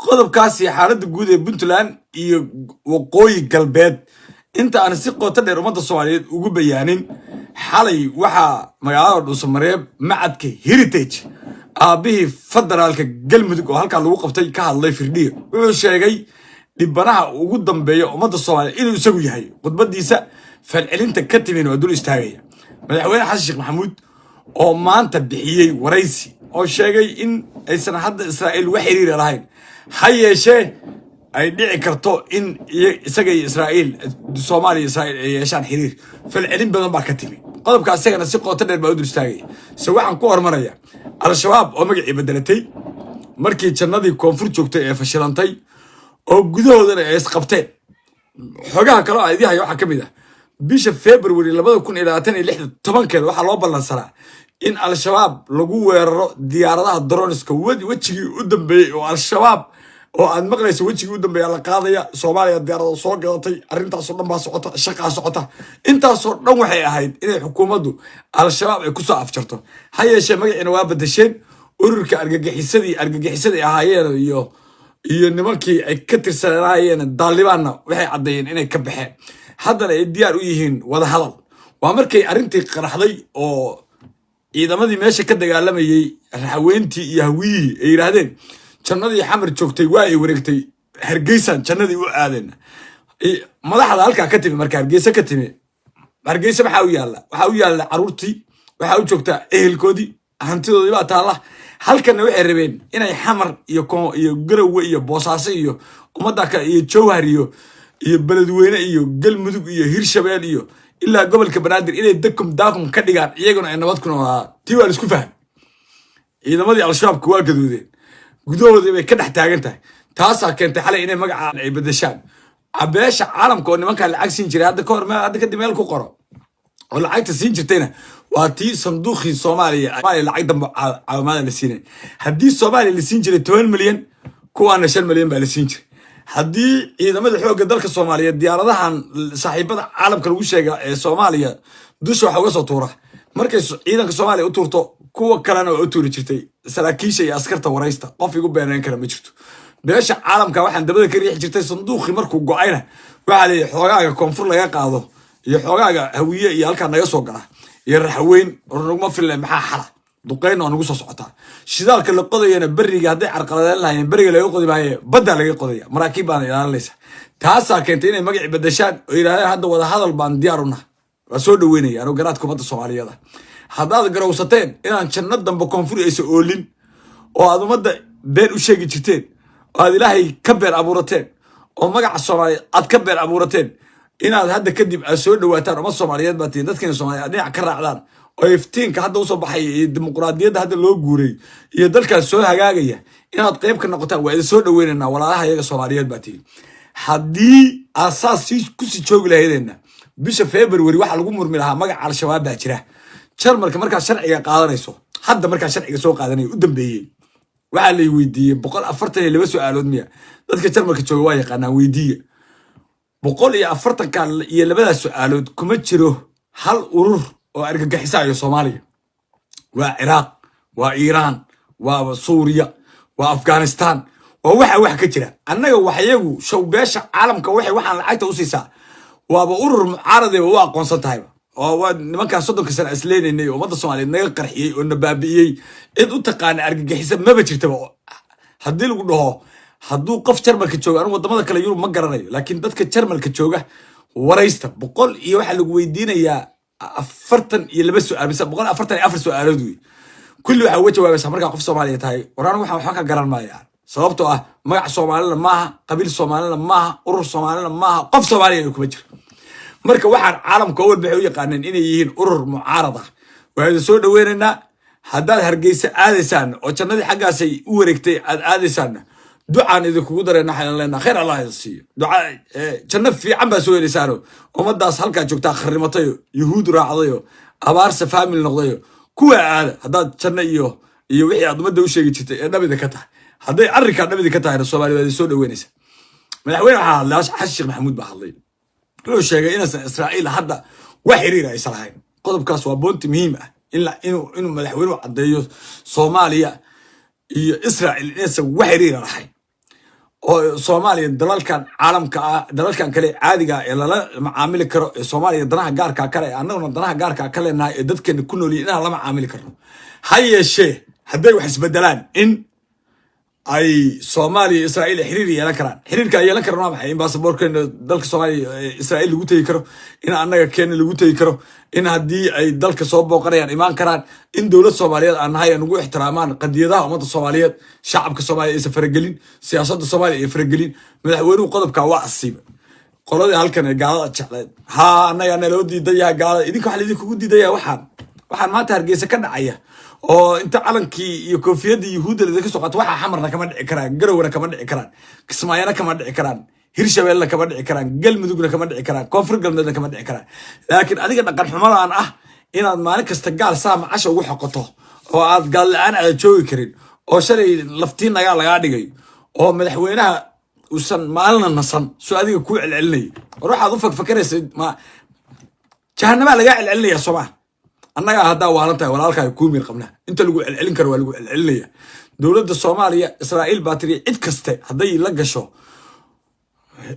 Qodobkaasi, xaaladda guud ee Puntland iyo Waqooyi Galbeed, inta aan si qoto dheer ummadda Soomaaliyeed ugu bayaanin, xalay waxaa magaalada Dhuusamareeb, macadka Heritage, aabbihii federaalka Galmudug oo halkaa lagu qabtay, ka hadlay Firdhiye. Wuxuu sheegay dhibanaha ugu dambeeya ummadda Soomaaliyeed inuu isagu yahay. Khudbadiisa falcelinta ka timin waa dul istaagaya. Madaxweyne Xasan Sheekh Maxamuud oo maanta bixiyey waraysi oo sheegay in aysan hadda Israa'iil wax xiriira lahayn, ha yeeshee ay dhici karto in isaga iyo Israa'iil, Soomaaliya iyo Israa'iil ay yeeshaan xiriir, falcelin badan baa ka timi. Qodobka isagana si qoto dheer baa u dul istaagaya. Se waxaan ku hormaraya Al-Shabaab oo magacii bedelatay markii jannadii koonfur joogtay ee fashilantay oo gudahoodana ay isqabteen. Xogaha kaloo aan idiin hayo waxaa ka mid ah bisha February 2026-da 10-keeda waxaa loo ballansanaa in Al-Shabaab lagu weeraro diyaaradaha drones-ka. Wejigii u dambeeyey oo Al-Shabaab oo aad maqlaysa, wejigii u dambeeya la qaadaya. Soomaaliya diyaarada soo gadatay, arrintaasoo dhan baa socota, shaqaa socota. Intaasoo dhan waxay ahayd inay xukuumaddu Al-Shabaab ay kusoo afjarto. Ha yeeshee magaciina waa badasheen. Ururka argagixisadii argagixisadii ahaayeen iyo nimankii ay ka tirsanaayeen Daalibaanna waxay caddeeyeen inay ka baxeen, haddana ay diyaar u yihiin wadahadal. Waa markay arrintii qaraxday oo ciidamadii meesha ka dagaalamayey, Raxaweentii iyo Hawiyihii, ay yidhaahdeen jannadii Xamar joogtay waa ay wareegtay, Hargeysan jannadii u aadeen. Madaxda halkaa ka timi, marka Hargeysa ka timi, Hargeysa maxaa u yaalla? Waxaa u yaalla caruurtii, waxaa u joogtaa ehelkoodii, hantidoodii baa taalla. Halkanna waxay rabeen inay Xamar iyo iyo Garowe iyo Boosaaso iyo ummadda kale iyo Jowhar iyo Beledweyne iyo Galmudug iyo Hirshabeel iyo ilaa gobolka Banaadir inay dakum daakum ka dhigaan, iyaguna ay nabad ku noolaadaan. Tii waa la isku fahmay. Ciidamadii Al-Shabaabka waa gadoodeen, gudahoodii bay ka dhex taagan tahay. Taasaa keentay xalay inay magaca ay bedeshaan. Beesha caalamka oo nimankaa lacag siin jiray hadda kahor, hadda kadib meel ku qoro, oo lacagta siin jirtayna, waa tii sanduuqii Soomaaliya lacag dambe caawimaada la siinay. Haddii Soomaaliya la siin jiray 10 milyan, kuwaana 5 milyan baa la siin jiray. Haddii ciidamada xoogga dalka Soomaaliyeed diyaaradahan saaxiibada caalamka lagu sheega ee Soomaaliya dusha waxa uga soo tuura, markay ciidanka Soomaaliya u tuurto, kuwa kalena waa u tuuri jirtay. Saraakiisha iyo askarta waraysta, qof igu beenayn kara ma jirto. Beesha caalamka waxaan dabada ka riixi jirtay. Sanduuqii markuu go-ayna waxaa leeyahy xoogaaga koonfur laga qaado iyo xoogaaga Hawiye iyo halkaa naga soo gala iyo Raxweyn or naguma fille. Maxaa xala? Duqeyn waa nagu soo socotaa. Shidaalka la qodayana beriga hadday carqaladeyn lahayeen, beriga laga qodi maaye, baddaa laga qodaya, maraakiib baana ilaalinaysa. Taasaa keentay inay magaci bedeshaan oo yidhahdeen hadda wadahadal baan diyaar u nahay. Waa soo dhaweynaya anuu garaadka ummadda Soomaaliyeed ah. Haddaad garowsateen inaan janno dambe koonfur aysa oolin oo aad ummadda been u sheegi jirteen oo aad Ilaahay ka been abuurateen oo magaca Soomaaliyeed aad ka been abuurateen, inaad hadda kadib aad soo dhawaataan, ummad Soomaaliyeed baa tihiin, dadkeena Soomaaliyeed aad dhinac ka raacdaan oo iftiinka hadda usoo baxay iyo dimuqraadiyadda hadda loo guuray iyo dalkaas soo hagaagaya inaad qayb ka noqotaan, waa idin soo dhaweynaynaa. Walaalaha iyaga Soomaaliyeed baa tihiin. Haddii aad saas sii kusii joogi lahaydeenna, bisha February waxaa lagu murmi lahaa magaca Al-Shabaab baa jira. Jarmalka markaad sharciga qaadanayso, hadda markaa sharciga soo qaadanaya u dambeeyey, waxaa lay weydiiyey 142 su-aalood miya? Dadka Jarmalka jooga waa yaqaanaan, weydiiya. 140-ka iyo labadaas su-aalood kuma jiro hal urur oo argagixisayo Soomaaliya. Waa Ciraaq, waa Iiraan, waa Suuriya, waa Afghanistan, waa waxa wax ka jira. Annaga waxyagu show beesha caalamka waxay waxaan lacagta u siisaa waaba urur mucaaradeba u aqoonsan tahayba, oo waa nimankaan 30-ka sana isleynay oo ummadda Soomaaliyeed naga qarxiyey oo na baabi'iyey. Cid u taqaana argagixisa maba jirtaba. Haddii lagu dhaho, hadduu qof Jarmalka jooga, anigu wadamada kale Yurub ma garanayo, laakiin dadka Jarmalka jooga waraysta. Boqol iyo waxaa lagu weydiinayaa 42 su-aal mise 144 su-aalood wey. Kulli waxaa uga jawaabaysaa markaa qof Soomaaliya tahay: war anigu waxaan waxba ka garan maaya, sababtoo ah magac Soomaalina maaha, qabiil Soomaalina maaha, urur Soomaalina maaha, qof Soomaaliya kuma jiro. Marka waxaan caalamka awal waxay u yaqaaneen inay yihiin urur mucaarad ah. Waa idin soo dhaweynaynaa. Haddaad Hargeysa aadaysaan oo jannadii xaggaasay u wareegtay aad aadaysaanna, ducaan idinkugu darayna. Waxaan leenaha khayr Allah idin siiyo. Duca janno fiican baa soo helaysaano. Ummadaas halkaa joogtaa kharrimatayo, Yuhuud raacdayo, abaarsa family noqdayo, kuwa aada. Haddaad janno iyo wixii aad ummadda u sheegi jirtay ee dhabida ka tahay, hadday arrinkaa dhabida ka tahayna, Soomaaliya waa idin soo dhaweynaysa. Madaxweyne waxaa hadlay Xasan Sheekh Maxamuud baa hadlay. Wuxuu sheegay inaysan Israa'iil hadda wax xiriira aysan lahayn. Qodobkaas waa point muhiim ah inuu madaxweynuhu caddeeyo Soomaaliya iyo Israa'iil inaysan wax xiriira lahayn. Oo Soomaaliya dalalkan caalamka ah, dalalkan kale caadiga ah ee lala macaamili karo, ee Soomaaliya danaha gaarka kale, annaguna danaha gaarka ka leenahay, ee dadkeena ku noolyihin, inaan la macaamili karno. Ha yeeshee hadday wax isbedelaan, in ay Soomaaliya iyo Israa'iil xiriir yeelan karaan. Xiriirka ay yeelan karaan waa maxay? In baasaboorkeena dalka Soomaaliya Israa'iil lagu tegi karo, in annaga Kenya lagu tegi karo, in haddii ay dalka soo booqanayaan imaan karaan, in dowlad Soomaaliyeed aan nahay ay nagu ixtiraamaan, qadiyadaha ummadda Soomaaliyeed, shacabka Soomaaliya aysan faragelin, siyaasadda Soomaaliya ay faragelin. Madaxweynuhu qodobkaa waa asiibay. Qoladii halkan ee gaalada jecleed, haa, annagaa naloo diidan yahay gaalada. Idinka waxa laidinkugu diidaya waxaan maanta Hargeysa ka dhacaya, oo inta calankii iyo koofiyadii Yuhuudda laidinka soo qaato. Waxaa Xamarna kama dhici karaan, Garowna kama dhici karaan, Kismaayana kama dhici karaan, Hirshabeellena kama dhici karaan, Galmudugna kama dhici karaan, Koonfur Galbeedna kama dhici karaan. Laakiin adiga dhaqan xumadan ah inaad maalin kasta gaal saa macasha ugu xoqoto, oo aad gaal la-aan aada joogi karin, oo shalay laftiin nagaa lagaa dhigay, oo madaxweynaha uusan maalina nasan soo adiga kuu celcelinayay, war waxaad u fakfakaraysa ma jahanamaa lagaa celcelinaya? Sooma annagaa haddaa waalan tahay, walaalkaaga kuu miir qabnaa. Inta lagu celcelin karo waa lagu celcelinaya. Dowladda Soomaaliya, Israa'iil baa tiri cid kaste hadday la gasho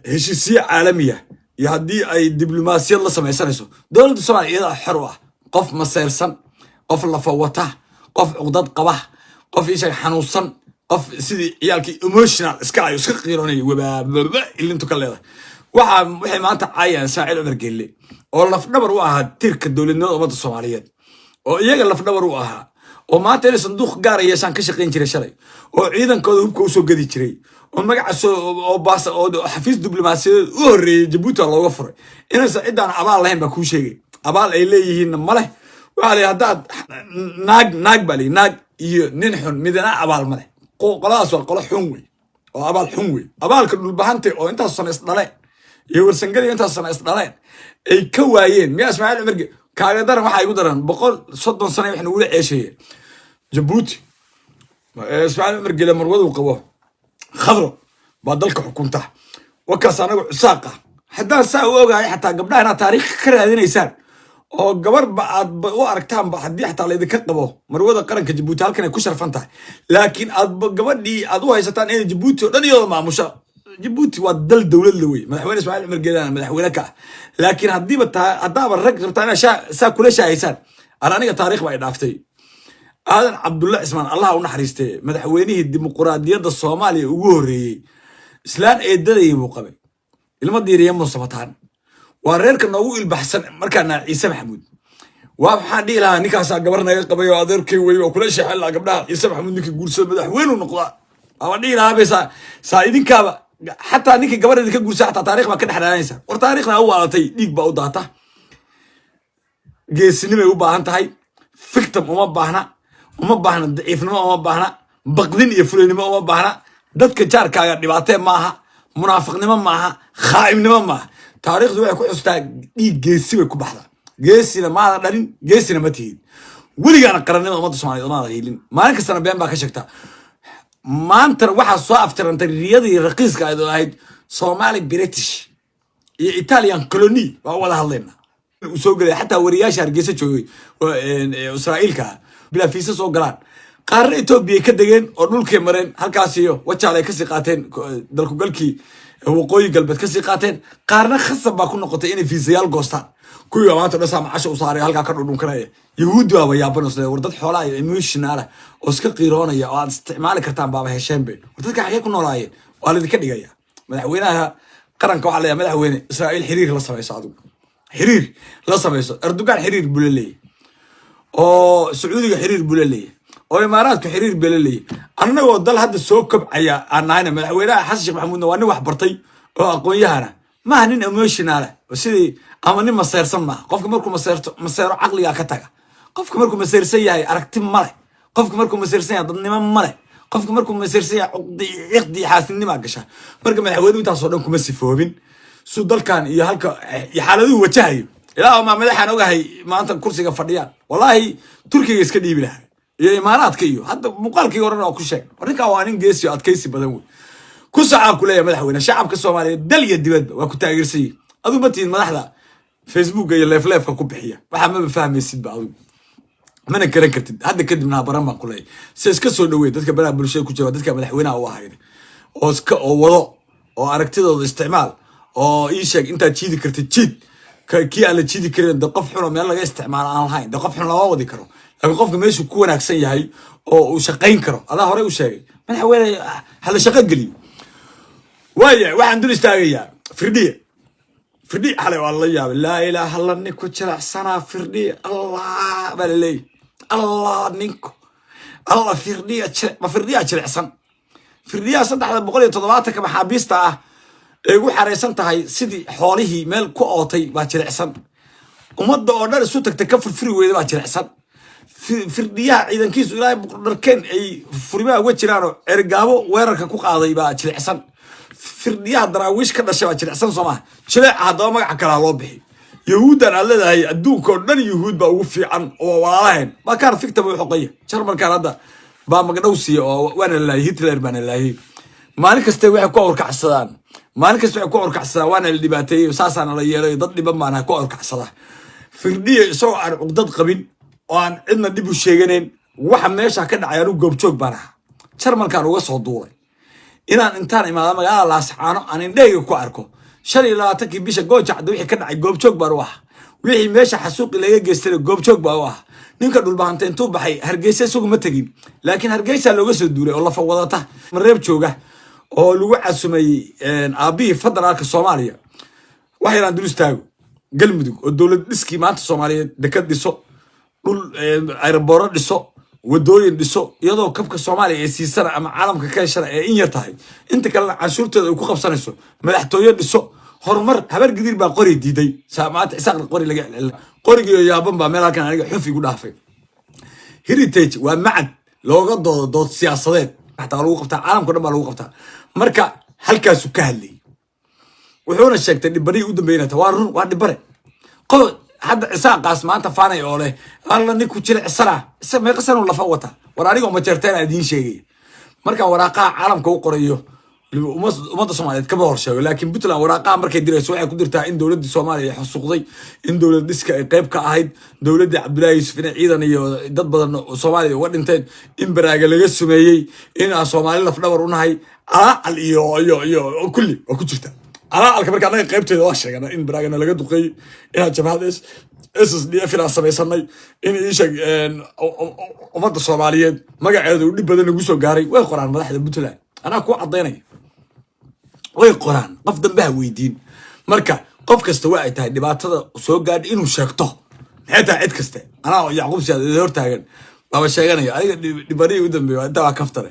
heshiisyo caalamiya iyo haddii ay diblomaasiyad la samaysanayso, dowladda Soomaaliya iyadaa xor u ah. Qof maseyrsan, qof lafawata, qof cuqdad qaba, qof ishaga xanuunsan, qof sidii ciyaalkii emotional iska ayo, iska qiiroonaya, wabaababa ilintu ka leedahay, waxa waxay maanta caayaan Ismaaciil Cumar Geelle, oo lafdhabar u ahaa tiirka dowladnimada ummadda Soomaaliyeed, oo iyaga lafdhabar u ahaa, oo maanta inay sanduuq gaara yeeshaan ka shaqayn jiray shalay, oo ciidankooda hubka usoo gedi jiray, oo magaca soo oo baas oo xafiis diblomaasiyadeed u horreeyey Jabuuti looga furay, inaysan ciddaan abaal lahayn baa kuu sheegay. Abaal ay leeyihiinna ma leh. Waxaa la haddaad naag, naag baa lihi, naag iyo nin xun midna abaal ma leh. Qoladaas waa qolo xun wey, oo abaal xun wey. Abaalka Dhulbahante oo intaas sano isdhaleen iyo Warsangeli intaas sano isdhaleen ay ka waayeen miyaa Ismaaciil Cumar kaaga daran? Waxaa igu daran 130 sano wax nagula ceeshayeen Jabuuti. Ismaaciil Cumar Gele marwaduu qabo Khadro baa dalka xukunta. Wakaas anagu cusaaqa haddaan saa u ogahay, xataa gabdhaha inaad taariikh ka raadinaysaan oo gabarba aad u aragtaanba, haddii xataa laydinka qabo marwada qaranka Jabuuti halkan ay ku sharfan tahay, laakiin aad gabadhii aad u haysataan inay Jabuuti oo dhan iyadoo maamusho. Jabuuti waa dal dowlad la wey, madaxweyne Ismaaciil Cumar Geelana madaxweyne ka ah. Laakiin haddiiba taa haddaaba rag rabtaa inaad saa kula shaahaysaan, an aniga taariikh ba ay dhaaftay. Aadan Cabdulla Cismaan, Allah u naxariistee, madaxweynihii dimuquraadiyadda Soomaaliya ugu horreeyey, islaan eedadayay buu qabay, ilmo Diiriya Muusamataan. Waa reerka noogu ilbaxsan. Markaana Ciise Maxamuud waa maxaan dhihi lahaa? Ninkaasaa gabar naga qabay oo adeerkay wey, oo kula sheexan lahaa gabdhaha Ciise Maxamuud. Ninkii guursada madaxweynu noqdaa waaba dhihi lahaa bay saa idinkaaba. Xataa ninkii gabar idinka guursa, xataa taarikh baa ka dhex raadinaysa. War taariikhda u waalatay, dhiig baa u daata. Geesinimay u baahan tahay, victim uma baahna, uma baahna daciifnimo, uma baahna baqdin iyo fulaynimo, uma baahna dadka jaarkaaga dhibaatee maaha, munaafiqnimo maaha, khaa'imnimo maaha. Taariikhdu waxay ku xustaa dhiig geesi bay ku baxdaa. Geesina maada dhalin, geesina ma tihid. Weligaana qarannimada ummadda Somaliyed maada hiilin. Maalin kastana been baa ka sheegtaa. Maantana waxaa soo aftirantay riyadii raqiiska ayd oo ahayd Somali British iyo Italian colony baa u wada hadlayna. Uu soo gelay xataa wariyaasha Hargeysa joogay Israa'iilka ah bilaa fiisa soo galaan. Qaarna Etoobiya ka degeen oo dhulkay mareen, halkaas iyo Wajaal ay kasii qaateen, dalkugalkii Waqooyi Galbeed kasii qaateen. Qaarna khasab baa ku noqotay inay fiisayaal goostaan. Kuwii baa maanta dhan saa macasha u saaray, halkaa ka dhudhunkanaya. Yahuudi baaba yaaban isle, war dad xoolaha iyo emotional ah oo iska qiiroonaya oo aad isticmaali kartaan baaba hesheen be. War dadka xagee ku noolaayeen? Waa laydinka dhigaya. Madaxweynaha qaranka waxaa leeyahay, madaxweyne, Israa'iil xiriir la samayso. Adigu xiriir la samayso. Erdogan xiriir buu la leeyahy, oo Sacuudiga xiriir buu la leeyahy, oo Imaaraadku xiriir buu la leeyahy. Annagoo dal hadda soo kobcaya aan nahayna, madaxweynaha Xasan Sheekh Maxamuudna waa nin wax bartay oo aqoon-yahana. Maaha nin emotional ah oo sidii ama nin maseersan maaha. Qofka markuu maseerto, maseero caqligaa ka taga. Qofka markuu maseersan yahay aragti male. Qofka markuu maseersan yahay dadnimo male. Qofka markuu maseersan yahay cuqdi, ciqdi, xaasidnimaa gasha. Marka madaxweynuhu intaasoo dhan kuma sifoobin. Suu dalkan iyo halka iyo xaaladuhu wajahayo, ilaa maa madaxaan ogahay maanta kursiga fadhiyaan, wallaahi Turkiga iska dhiibi lahaa iyo Imaaraadka. Iyo hadda muuqaalkii horena waa ku sheeg. War ninkan waa nin geesi oo adkaysi badan wey. Ku sacaan ku leeyahay madaxweyne, shacabka Soomaaliyeed dal iyo dibadba waa ku taageersan yihin. Adigu ma tihin madaxda Facebooka iyo leefleefka ku bixiya. Waxaa maba fahmaysidba adigu, mana garan kartid. Hadda kadibna habaran baan ku leeyahay, se iska soo dhaweey dadka baraha bulshada ku jira, dadka madaxweynaha u ahayd. Oo iska oo wado oo aragtidooda isticmaal oo ii sheeg intaad jiidi kartid jiid. Kii aan la jiidi karin, de qof xun oo meel laga isticmaalo aan lahayn, de qof xun lama wadi karo. Laakiin qofka meeshuu ku wanaagsan yahay oo uu shaqayn karo, adaa horey u sheegay, madaxweyne, hala shaqo geliyo. Waaya, waxaan dul istaagayaa Firdhiye. Firdhiye xalay waa la yaabay. Laa ilaaha illa, ninku jilicsanaa Firdhiye. Allah baa laleeyahy, Allah ninku, Allah Firdhiya ma Firdhiyaa jilicsan? Firdhiyaha 370-ka maxaabiista ah ay ugu xaraysan tahay sidii xoolihii meel ku ootay baa jilicsan. Ummadda oo dhan isu tagtay ka furfuri weyda baa jilicsan. Firdhiyaha ciidankiisu ilaahay boqordharkeen ay furimaha uga jiraanoo Ergaabo weerarka ku qaaday baa jilicsan. Firdhiyaha Daraawiish ka dhashay baa jilicsan. Soo maha jileeca? Haddaba magaca kalaa loo bixi. Yahuuddan aad leedahay adduunka oo dhan Yahuud baa ugu fiican oo walaalahayn baa kaar ficta buu xoqaya. Jarmalkan hadda baa magdhow siiya oo waana laayay, Hitler baana laayay. Maalin kaste waxay ku awrkacsadaan, maalin kasta waxay ku awrkacsadaan waana la dhibaateeyey, saasaana la yeelay, dad dhiban baana ku awrkacsada. Firdhiya isagoo aan cuqdad qabin oo aan cidna dhib u sheeganayn, waxa meesha ka dhacay anigu goobjoog baan ahaa. Jarmalkaan uga soo duulay inaan intaan imaado magaalada Laascaano aan indhahayga ku arko 25-kii bisha Gooja Cadda wixii ka dhacay. Goobjoog baan u ahaa. Wixii meesha xasuuqi laga geystayna goobjoog baa u ahaa. Ninka Dhulbahanta intuu baxay Hargeysa isagu ma tegin, laakiin Hargeysa looga soo duulay oo lafa wadata Mareeb jooga oo lagu casumay aabbihii federaalka Soomaaliya. Wax yaraan dul istaago Galmudug oo dowlad dhiskii maanta Soomaaliyeed, dekad dhiso, dhul airport-o dhiso, wadooyin dhiso, iyadoo kabka Soomaaliya ee siisana ama caalamka ka heshana ee in yar tahay, inta kalena canshuurteeda ay ku qabsanayso, madaxtooye dhiso, horumar. Habar Gidir baa qori diiday. Maanta Isaaqna qori laga celcelina. Qorigiiyo yaaban baa meel halkan aniga xuf igu dhaafay. Heritage waa macad looga doodo dood siyaasadeed, xataa lagu qabtaa caalamka dhan baa lagu qabtaa. Marka halkaasuu ka hadlayay, wuxuuna sheegtay dhibarihii u dambeynata. Waa run, waa dhibare. Qof hadda Cisaaqaas maanta faanay oo leh alla ninku jilicsana, isa meeqa sanu lafa wata? War anigoo Majeerteen idiin sheegaya, markaan waraaqaha caalamka u qorayo, ummadda Soomaaliyeed kama hor sheego, laakiin Puntland waraaqaha markay dirayso waxay ku dirtaa in dowladdii Soomaaliya ay xasuuqday, in dowlad dhiska ay qayb ka ahayd, dowladdii Cabdullaahi Yuusuf inay ciidan iyo dad badan oo Soomaaliya uga dhinteen, in Baraaga laga sumeeyey, in aan Soomaali lafdhabar u nahay. Calaacal iyo kulli waa ku jirta calaacalka. Marka annaga qaybteeda waa sheegana in Baraagana laga duqeeyey, inaan jabhad SSDF inaan samaysanay, in iisheeg ummadda Soomaaliyeed magaceeda uu dhib badan nagu soo gaaray. Way qoraan madaxda Puntland, anaa kuu caddaynaya, way qoraan. Qof dambe ha weydiin. Marka qof kasta waa ay tahay dhibaatada soo gaadha inuu sheegto. Maxay tahay? Cid kaste anaa Yacquub Siyaad hortaagan baaba sheeganaya. Adiga dhibanihii u dambeeya intaa waa kaftare.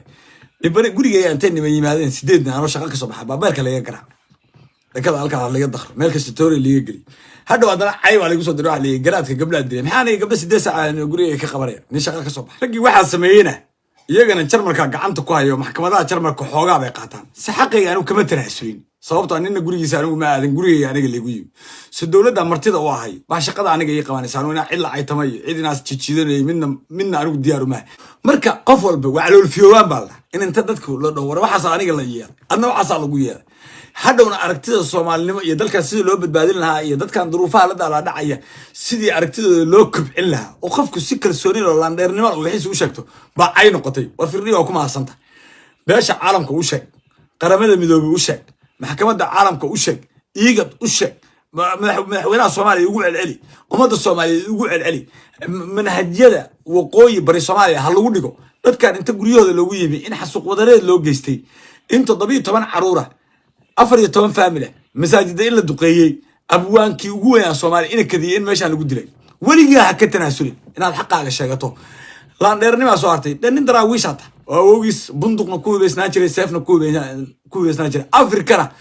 Dhibani gurigay intay niman yimaadeen sideedna, anoo shaqa kasoo baxa, baabeerka laga garaa, dekada halkaa laga dakro, meel kasta toori laga geliy. Hadhow haddana cay baa lagu soo diray, waxa layii garaadka gabdhaa dilay. Maxaa aniga gabdha 8 saac gurigay ka qabanaya, nin shaqa kasoo baxa? Raggii waxaa sameeyeyna iyagana Jarmalka gacanta ku hayo, maxkamadaha Jarmalka xoogaa bay qaataan. Si xaqayga anigu kama tanaasulin, sababto nina gurigiisa anigu ma aadan, gurigayga aniga lagu yimi. So dowladda martida u ahay baa shaqada aniga ii qabanaysa. Anigu inaa cid lacaytama iyo cid inaas jijiidanayay midna midna anigu diyaar umaha. Marka qof walba waa caloolfiyoobaan baa la in inta dadku la dhaho, war waxaasa aniga la yeelay, adna waxaasaa lagu yeelay. Hadhowna aragtida Soomaalinimo iyo dalkaas sidii loo badbaadin lahaa iyo dadkan duruufaha la daalaa dhacaya sidii aragtidooda loo kobcin lahaa oo qofku si kalsooni oo laandheernimo uu wixiisa u sheegto baa cay noqotay. War Firdhiya, waa ku mahadsanta. Beesha caalamka u sheeg, Qaramada Midoobey u sheeg, maxkamadda caalamka u sheeg, IGAD u sheeg, madaxweynaha Soomaaliya ugu celceli, ummadda Soomaaliyeed ugu celceli. Manhajyada waqooyi bari Soomaaliya ha lagu dhigo dadkan inta guryahooda loogu yimi in xasuuq wadareed loo geystay, in 17 caruura, 14 family, masaajida in la duqeeyey, abwaankii ugu weynaa Soomaaliya ina kadiyey in meeshaan lagu dilay. Weligaa ha ka tanaasulin inaad xaqaaga sheegato. Laandheernimaa soo hartay de. Nin Daraawiishaa ta oo awowgiis bunduqna ku hubeysnaan jiray, seefna ku hubeysnaan jiray, Afrikana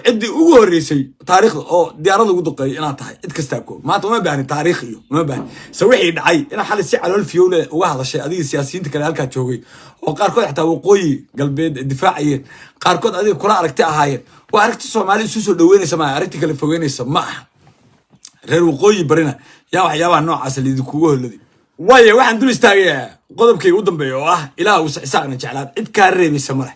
ciddii ugu horreysay taariikhda oo diyaarada ugu duqeeyo inaad tahay, cid kastaa koog. Maanta uma baahni taariikh iyo uma baahni se wixii dhacay inaad xalay si calool fiyowle uga hadashay, adiga siyaasiyiinta kale halkaa joogay oo qaarkood xataa Waqooyi Galbeed difaacayeen, qaarkood adiga kula aragti ahaayeen. Waa aragti Soomaali isu soo dhaweynaysa maaha, aragti kale fogeynaysa ma aha. Reer Waqooyi Barina yaa waxyaabaha noocaas laidinkugu holadi. Waayo, waxaan dul istaagayaa qodobkayga u dambeeya oo ah Ilaah uusa Isaaqna jeclaad. Cid kaa reebaysa ma leh.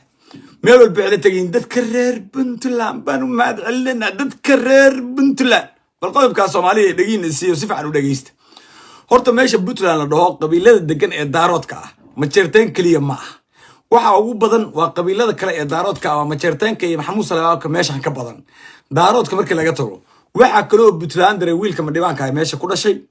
Meel walba waxay la tegayin dadka reer Puntland baan u mahad celinaa, dadka reer Puntland. Bal qodobkaa Soomaaliya dhegiina siiyo, si fiican u dhegeysta. Horta meesha Puntland la dhaho, qabiilada degan ee Daaroodka ah, Majeerteen keliya ma ah. Waxa ugu badan waa qabiilada kale ee Daaroodka ama Majeerteenka iyo Maxamuud Salaamka meeshan ka badan. Daaroodka markii laga tago, waxaa kaloo Puntland daray wiilka Madhibaanka ee meesha ku dhashay,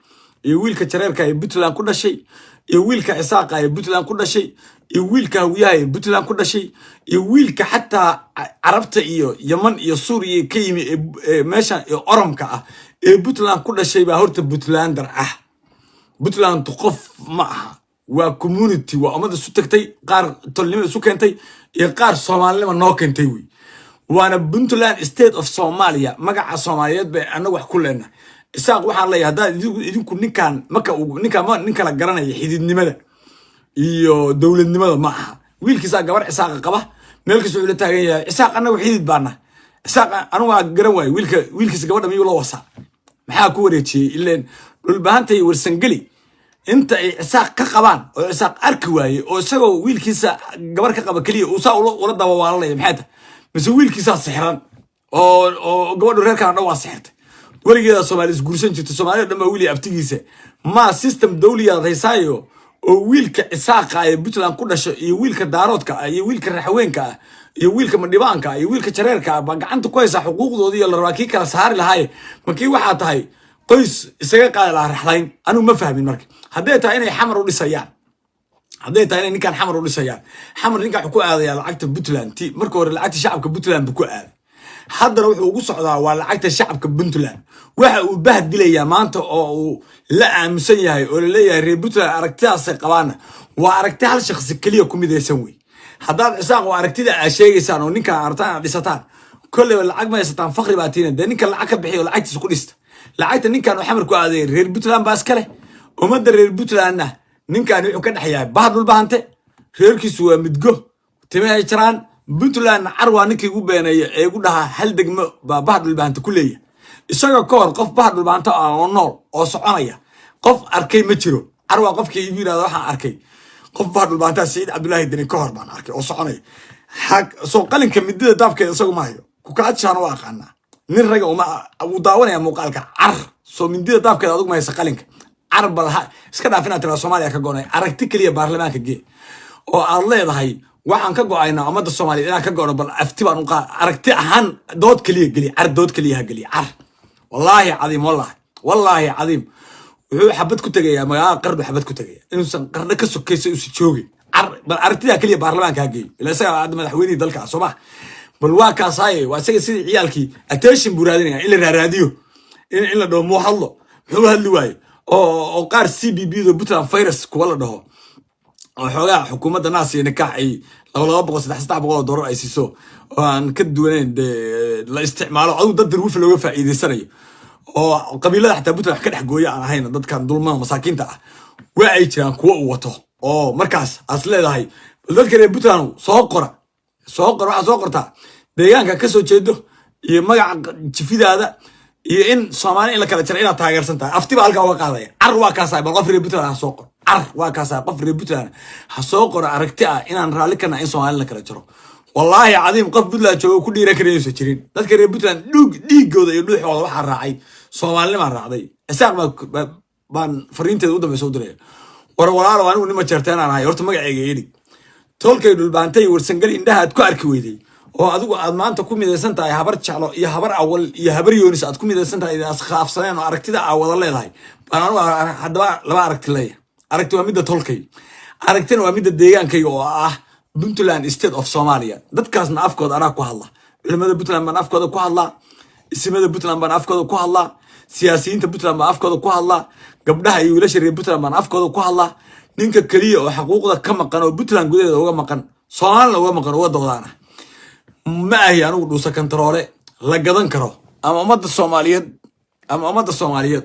iyo wiilka Jareerka ee Puntland ku dhashay, iyo wiilka Cisaaqa ee Puntland ku dhashay, iyo wiilka Hawiyaha ee Puntland ku dhashay, iyo wiilka xataa Carabta iyo Yaman iyo Suuriya ka yimi ee meeshan ee Oromka ah ee Puntland ku dhashay baa horta Puntlander ah. Puntland qof ma aha, waa community, waa ummad isu tagtay, qaar tolnimo isu keentay iyo qaar Soomaalinimo noo keentay wey. Waana Puntland State of Somalia, magaca Soomaaliyeed bay annagu wax ku leenahay. Isaaq waxaan leeyahay, haddaad idinku ninkan marka ninkaan ma nin kala garanaya xididnimada iyo dowladnimada ma aha. Wiilkiisaa gabar Cisaaqa qaba, meel kasta wuxuu la taagan yahay Cisaaq, annagu xidid baana Cisaaq. Anigu waa garan waaye, wiilka wiilkiisa gabadha miyuu la wasaa? Maxaa ku wareejiyey? Ileen Dhulbahanta iyo Warsangeli inta ay Cisaaq ka qabaan oo Cisaaq arki waaye oo isagoo wiilkiisa gabar ka qaba keliya uu saa ula dabawaalanaya, maxay tahay? Mise wiilkiisaa sixiran oo gabadhu reerkaan dhan waa sixirtay? Weligeeda Soomaali isguursan jirta, Soomaalida dhan baa wiil iyo abtigiisa ma system dawliyaad haysaayo oo wiilka Cisaaqa ee Puntland ku dhasho iyo wiilka Daaroodka ah iyo wiilka Raxweenka ah iyo wiilka Madhibaanka ah iyo wiilka Jareerka ah baa gacanta ku haysaa xuquuqdoodii iyo la rabaa kii kala saari lahaaye? Ma kii waxaa tahay qoys isaga qaadi lahaa raxlayn? Anigu ma fahmin. Marka hadday tahay inay Xamar u dhisayaan, hadday tahay inay ninkaan Xamar u dhisayaan, Xamar ninkaan wuxuu ku aadayaa lacagta Puntland. Ti marka hore lacagta shacabka Puntland buu ku aaday, haddana wuxuu ugu socdaa waa lacagta shacabka Puntland. Waxa uu bahdilayaa maanta oo uu la aaminsan yahay oo laleeyahay reer Puntland aragtidaasay qabaana waa aragti hal shakhsi keliya ku midaysan wey. Haddaad Cisaaq oo aragtida aad sheegaysaan oo ninkaan aragtaan aad dhisataan, kolleyba lacag ma haysataan, fakri baa tiina. Dee ninka lacag ka bixiyo, lacagtiisa ku dhista. Lacagta ninkan uu Xamar ku aaday reer Puntland baa iska leh. Ummadda reer Puntlandna ninkan wuxuu ka dhex yahay bah Dhulbahante, reerkiisu waa midgo, timahay jaraan. Puntlandna car waa ninkii igu beeneeya ee igu dhahaa hal degmo baa bah Dhulbahante ku leeyahay. Isagoo ka hor qof bah Dhulbahante oo nool oo soconaya qof arkay ma jiro. Car waa qofkii igu yidhahda waxaan arkay qof bah Dhulbahantaa Saciid Cabdullaahi Deni ka hor baan arkay oo soconaya. Soo qalinka midida daabkeeda isagu ma hayo, kukaajaan u aqaanaa nin raga uma wuu daawanaya muuqaalka. Car soo mindida daabkeeda adugu ma haysa qalinka. Car bal ha iska dhaaf inaad tiraa Soomaaliya ka go'nay. Aragti keliya baarlamaanka gee oo aad leedahay waxaan ka go'aynaa ummadda Soomaaliya inaan ka go'no, bal afti baan u qaa aragti ahaan dood keliya geliya. Car dood keliya ha geliya. Car wallaahi cadiim, wallaahi, wallaahi cadiim, wuxuu xabad ku tegayaa magaalada Qardho, xabad ku tegaya inuusan Qardho ka sokaysa uusan joogin. Car bal aragtidaa keliya baarlamaanka ha geeyo, ila isaga hadda madaxweynihii dalka ah, soo ma? Bal waa kaasaaye, waa isaga sidii ciyaalkii attention buu raadinaya, in la raaraadiyo, in la dhaho muu hadlo, muxuu hadli waaye, oo qaar CBB do Puntland virus kuwa la dhaho oo xoogaa xukuumadda naas iyo nikaax ay 200-200, 300-300 oo doolar ay siiso oo aan ka duwaneyn dee la isticmaalo, adigu dad darwiif looga faa'iidaysanayo oo qabiilada xataa Puntland wax ka dhex gooya aan ahayn, dadkan dulmada masaakiinta ah, waa ay jiraan kuwa uu wato oo markaas aas leedahay bal dadka reer Puntland soo qora, soo qora, waxaa soo qortaa deegaanka ka soo jeedo iyo magaca jifidaada iyo in Soomaali in la kala jara inaad taageersan tahay. Afti baa halkaa uga qaadaya. Car waa kaasaay, bal qof reer Puntland ha soo qoro. Car waa kaasaay, qof reer Puntland ha soo qoro aragti ah inaan raalli kana in Soomaali la kala jaro. Wallaahi cadiim, qof Puntland joogo ku dhiiran kara inuusan jirin. Dadka reer Puntland dhuug dhiigooda iyo dhuuxooda waxaa raacay Soomaalinimaa raacday. Isaaq baan fariinteeda u dambeysa u diraya. War walaalo, anigu nima jeerteen aan ahay, horta magacayga idhig. Tolkay Dhulbaantay Warsangeli indhaha aad ku arki weyday oo adigu aad maanta ku midaysan tahay Habar Jeclo iyo Habar Awal iyo Habar Yoonis aad ku midaysan tahay, iskhilaafsaneen oo aragtida aa wada leedahay baan anigu haddaba laba aragti leeyahay. Aragti waa midda tolkay, aragtina waa midda deegaankayga oo ah Puntland State of Somalia. Dadkaasna afkooda anaa ku hadla. Culimada Puntland baan afkooda ku hadlaa, isimada Puntland baan afkooda ku hadlaa, siyaasiyiinta Puntland baan afkooda ku hadlaa, gabdhaha iyo wiilasha reer Puntland baan afkooda ku hadlaa. Ninka keliya oo xaquuqda ka maqan oo Puntland gudaheeda uga maqan, Soomaalina uga maqan, uga doodaana ma ahi. Anigu dhuusa kantaroole la gadan karo ama ummadda Soomaaliyeed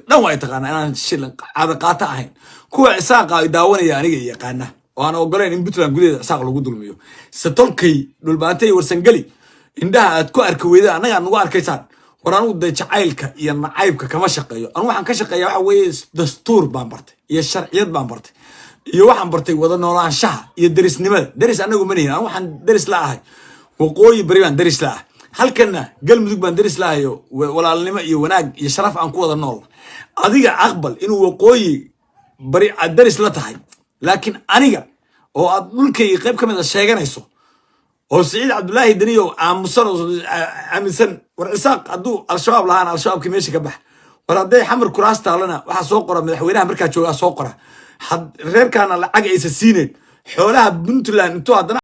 dhan waa taqaanaa inaan shilin cadaqaato ahayn. Kuwa Cisaaqa ay daawanaya aniga i yaqaana oo aan ogolayn in Puntland gudaheeda Cisaaq lagu dulmiyo. Se tolkay Dhulbaantay Warsangeli indhaha aad ku arki weyda annaga aad nagu arkaysaan. War anigu dee jacaylka iyo nacaybka kama shaqeeyo. Anigu waxaan ka shaqeeya waxa weeye dastuur baan bartay iyo sharciyad baan bartay iyo waxaan bartay wada noolaanshaha iyo derisnimada. Deris anagu ma nihin. Anigu waxaan deris la ahay Waqooyi Bari baan deris la ah, halkana Galmudug baan deris la ahayo, walaalnimo iyo wanaag iyo sharaf aan ku wada nool. Adiga aqbal inuu Waqooyi Bari aad deris la tahay, laakiin aniga Oo aad dhulkayga qayb ka mid a sheeganayso, oo Siciid Cabdulaahi Deniyow aamusan oo aaminsan, war Isaaq hadduu Al-Shabaab lahaana, Al-Shabaabkii meesha ka bax. War hadday Xamar kuraas taalana, waxaa soo qora madaxweynaha markaa joogaa soo qora. Reerkaana lacag aysa siineyn xoolaha Puntland intuu haddana